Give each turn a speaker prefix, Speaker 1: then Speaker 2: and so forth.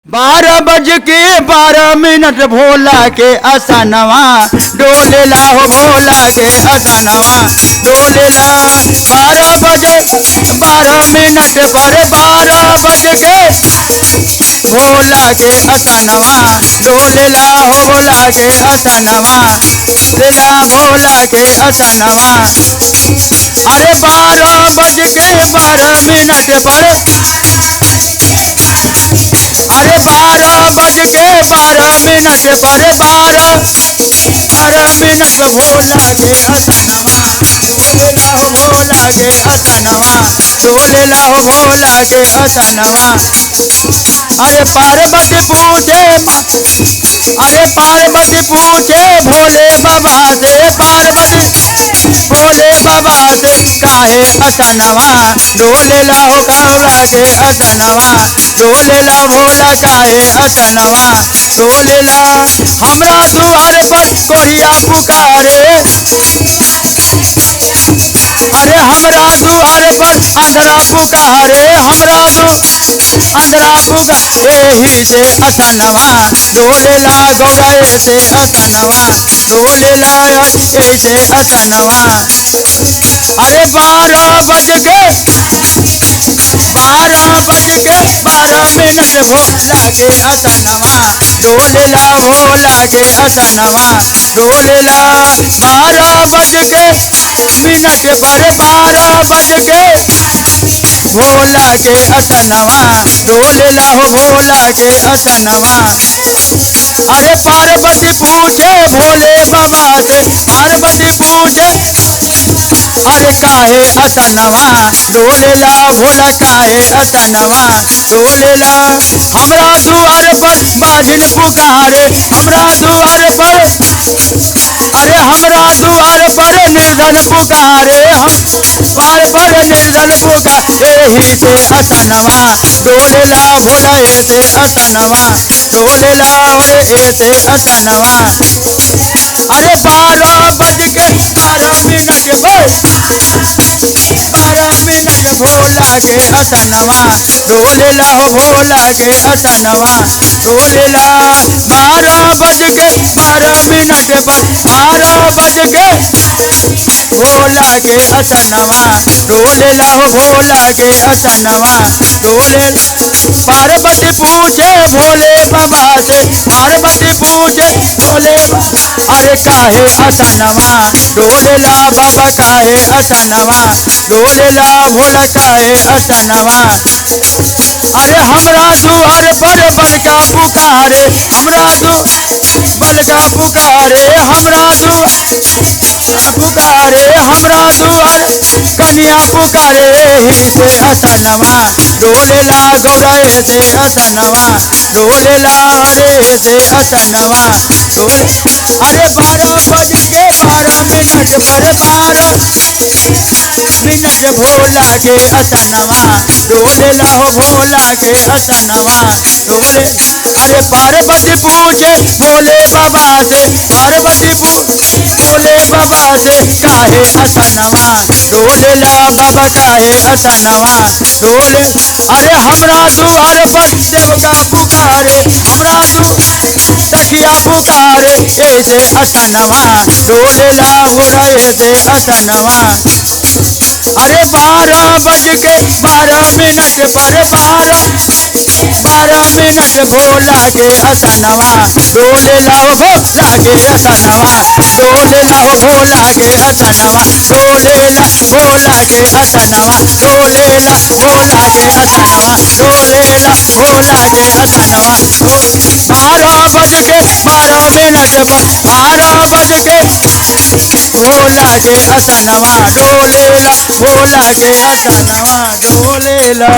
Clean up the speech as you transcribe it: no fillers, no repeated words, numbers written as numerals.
Speaker 1: 12:12 भोला के असनवा डोलेला हो भोला के असनवा डोलेला। 12:12 पर 12 बज के भोला के असनवा डोलेला हो भोला के असनवा लेला भोला के असनवा। अरे 12:12 पर, अरे 12:12 पर 12:12 भोला के असनवा डोलेला हो भोला के असनवा डोलेला हो भोला के असनवा। अरे पार्वती पूछे, अरे पार्वती पूछे भोले बाबा से, पार्वती भोले बाबा से काहे असनवा डोलेला हो गौरा के असनवा डोलेला भोला काहे असनवा डोलेला। हमरा दुआर पर कोरिया पुकारे, अरे हमरा दुआर पर अंधरा पुकारे, हमरा दु अंधरा पुकारे एही से असनवा डोलेला गौरा से असनवा डोलेला ऐसे असनवा। अरे 12:12 भोला के असनवा डोलेला भोला के असनवा डोलेला। 12:00 पर 12 बज के भोला के असनवा डोलेला हो भोला के असनवा। अरे पार्वती पूछे भोले बाबा से, पार्वती पूछे अरे काहे असनवा डोलेला भोला काहे असनवा डोलेला। हमरा दुआर पर बाजिन पुकारे, हमरा दुआर पर, अरे हमरा दुआर पर निर्धन पुकारे, हम द्वार पर निर्धन पुकारे एही से असनवा डोलेला भोला ऐसे असनवा डोलेला और ऐसे असनवा। अरे 12:12 पर 12 भोला के असनवा डोलेला हो भोला के असनवा डोलेला। 12:12 पर 12 बज के भोला के असनवा डोलेला हो भोला के असनवा डोले। पार्वती पूछे भोले बाबा से, पार्वती पूछे भोले अरे काहे असनवा डोलेला बाबा काहे असनवा डोलेला भोला काहे असनवा। अरे हमरा दुआर पर बलका पुकारे, हमरा दु बलका पुकारे, हमरा दु पुकारे, हमरा दुआर कन्या पुकारे एही से असनवा डोलेला गौरा ऐसे असनवा डोलेला अरे ऐसे असनवा डोले। अरे 12:12 पर 12 भोला के असनवा डोलेला हो भोला के असनवा डोले। अरे पार्वती पूछे भोले बाबा से, पार्वती पूछे भोले बाबा से काहे असनवा डोलेला बाबा काहे असनवा डोले। अरे हमरा दुआर पर देवका पुकारे, हमरा दु सखिया पुकारे ऐसे असनवा डोलेला भोला ऐसे असनवा। अरे 12:12 पर 12:12 भोला के असनवा डोलेला हो भोला के असनवा डोलेला हो भोला के असनवा डोलेला भोला के असनवा डोलेला भोला के असनवा डोलेला भोला के असनवा। 12:12 पर 12 बज के भोला के असनवा डोलेला भोला के असनवा डोलेला।